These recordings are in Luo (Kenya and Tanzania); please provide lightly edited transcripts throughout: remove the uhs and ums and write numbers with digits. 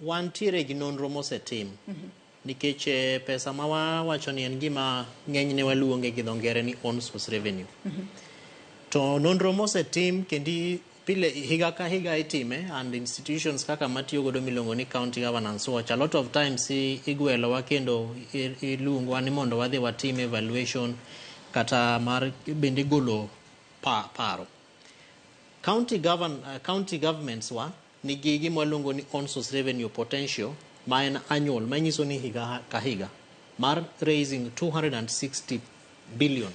Wantiere gi nonro mosetim nikech pesa ma wawacho ni en gima ng'enyne waluonge gi dho ngere ni own source revenue. To nonro mosetim kendi pile higa ka higa itime, and institutions kaka matiyo godo miluongo ni County Governance Watch, a lot of times igwelowa kendo iluongowa ni mondo wadhi watim evaluation kata mar bende golo paro. County governments wa nigi gima waluongo ni own source revenue potential, ma en annual, manyiso ni higa ka higa mar raising 260 billion.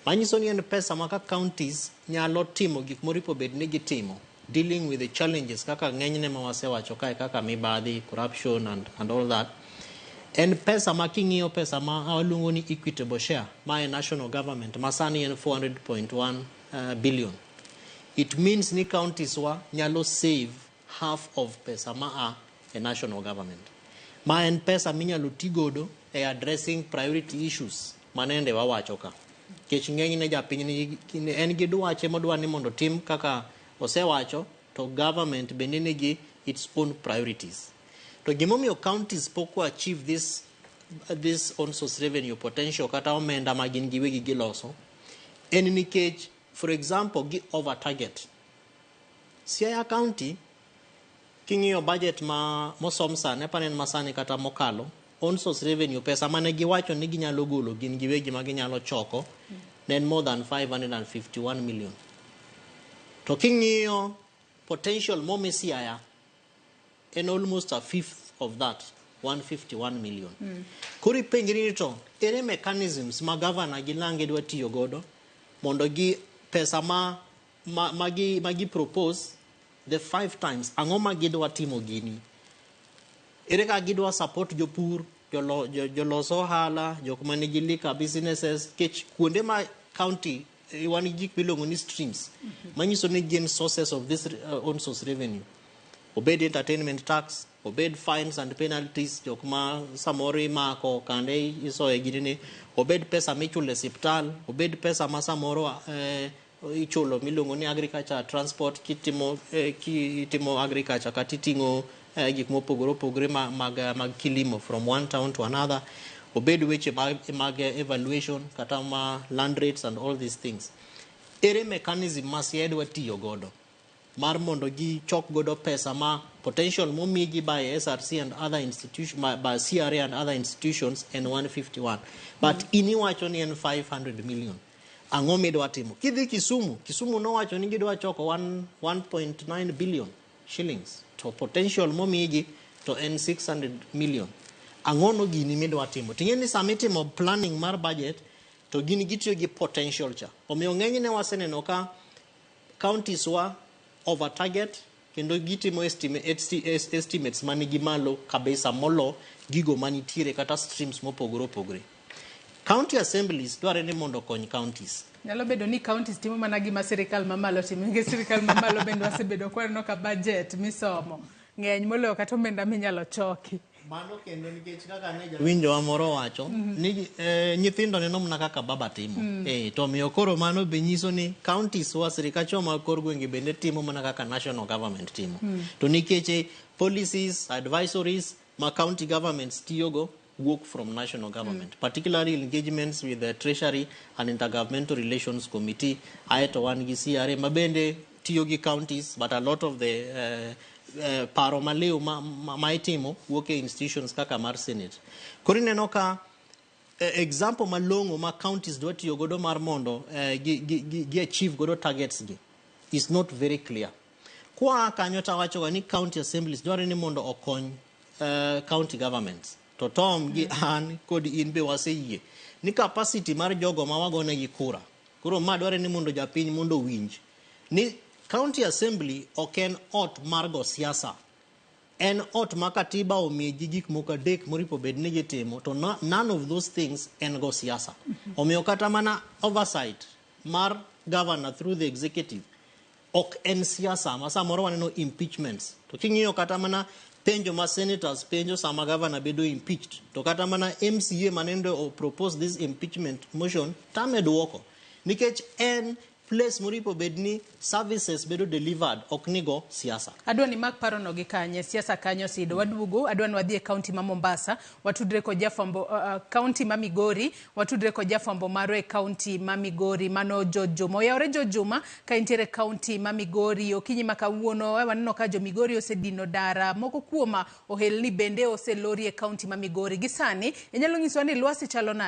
Manyiso ni en pesa ma ka counties nyalo timo gik moripo bed ni gitimo, dealing with the challenges kaka ng'enyne ma wasewacho kae, kaka mibadhi, corruption and all that. En pesa ma king'iyo pesa ma waluongo ni equitable share ma e national government ma sani en 400.1 billion. It means ni counties wa nyalo save half of pesa ma a e national government. Ma en pesa minyalo ti godo e addressing priority issues manende wawacho ka. Nikech ng'enyne japiny ni en gi dwache modwa ni mondo tim kaka osewacho, to government bende nigi its own priorities. To gimomiyo counties pok achieve this own source revenue potential kata omenda ma gin giwegi giloso en nikech, for example, gi over target. Siaya County, king'iyo budget ma mosom sani, apani en masani kata mokalo, own source revenue, pesa mane giwacho ni ginyalo golo gin giwegi ma ginyalo choko, ne en more than 551 million. To king'iyo potential momi Siaya en almost a fifth of that, 151 million. Koro ipenjri ni to ere mechanisms ma governor gi lange dwa tiyo godo mondo gi pesa ma gi propose the five times, ang'o ma gidwa timo gini? Ere kaka gidwa support jopur, jolos ohala, jok manigi liquor businesses? Kech kuonde ma county wan gi gik miluongo ni streams, manyiso ni gin sources of this own source revenue, obed entertainment tax, obed fines and penalties, jok ma samoro imako kande isoye ginene, obed pesa michulo e siptal, obed pesa ma samoro ichulo miluongo ni agriculture transport kitimo agriculture kata iting'o gik mopogore opogore mag kilimo from one town to another, obed weche mag evaluation kata ma land rates and all these things. Ere mechanism ma Siaya dwa tiyo godo mar mondo gichok godo pesa ma potential momigi by SRC and other institution, by CRA and other institutions en 151, but in iwacho ni en 500 million? Ang'o midwa timo? Kidhi Kisumu, Kisumu nowacho ni gidwa choko 1.9 billion shillings, to potential momigi to en 600 million. Ang'o no gini midwa timo? Ting'e ni sama itimo planning mar budget to gin gitiyo gi potential cha. Omiyo ng'enyne waseneno ka counties wa over target kendo gitimo estimates manigi malo kabisa molo gigo manitiere kata streams mopogore opogore. County assemblies dwarore ni mondo okony counties. Nyalo bedo ni counties timo mana gima sirikal mamalo timo, nikech sirikal mamalo bende wasebedo kwaneno ka budget misomo ng'eny moloyo kata omenda minyalo choki. Mano kendo nikech kaka ne jawinjowa moro wacho ni nyithindo neno mana kaka baba timo. To omiyo koro mano be nyiso ni counties wa, sirikachwa mag kor gwenge bende timo mana kaka national government timo. To nikech policies, advisories ma county governments tiyogo wuok from national government, particularly engagements with the Treasury and Intergovernmental Relations Committee. Aeto wan gi CRA ma bende tiyo gi counties, but a lot of the paro maliw ma itimo wuok e institutions kaka mar Senate. Koro ineno ka example malong'o ma counties dwa tiyo godo mar mondo gi achieve godo targets gi is not very clear. Kwa kanyo tawachoga ni county assemblies dwarore ni mondo okony county governments. To Tom gi an kod in be waseyie ni capacity mar jogo ma wagonegi kura. Koro ma dwarore ni mondo japiny mondo owinj ni county assembly ok en ot mar go siasa. En ot ma katiba omiye ji gik moko adek moripo bed ni gitimo, to none of those things en go siasa. Omiyo kata mana oversight mar governor through the executive ok en siasa ma samoro waneno impeachments. To king'iyo kata mana penjo ma senators penjo sama governor bedo impeached, to kata mana MCA manende o propose this impeachment motion tame duoko, nikech en place moripo bed ni services bedo delivered, ok nigo siasa. Adwa ni mak parono gi kanye siasa kanyo sido waduogo. Adwa ni wadhi e kaunti ma Mombasa, watudre kod jafwambo, kaunti ma Migori, watudre kod jafwambo marwa e kaunti ma Migori, mano George Juma. Oyawore George Juma, ka intiere e kaunti ma Migori okinyi ma kawuono, waneno ka jo Migori osedino dara, moko kuom ohelni bende oselori e kaunti ma Migori. Gi sani inyalo nyisowa ni lwasi chalo nade?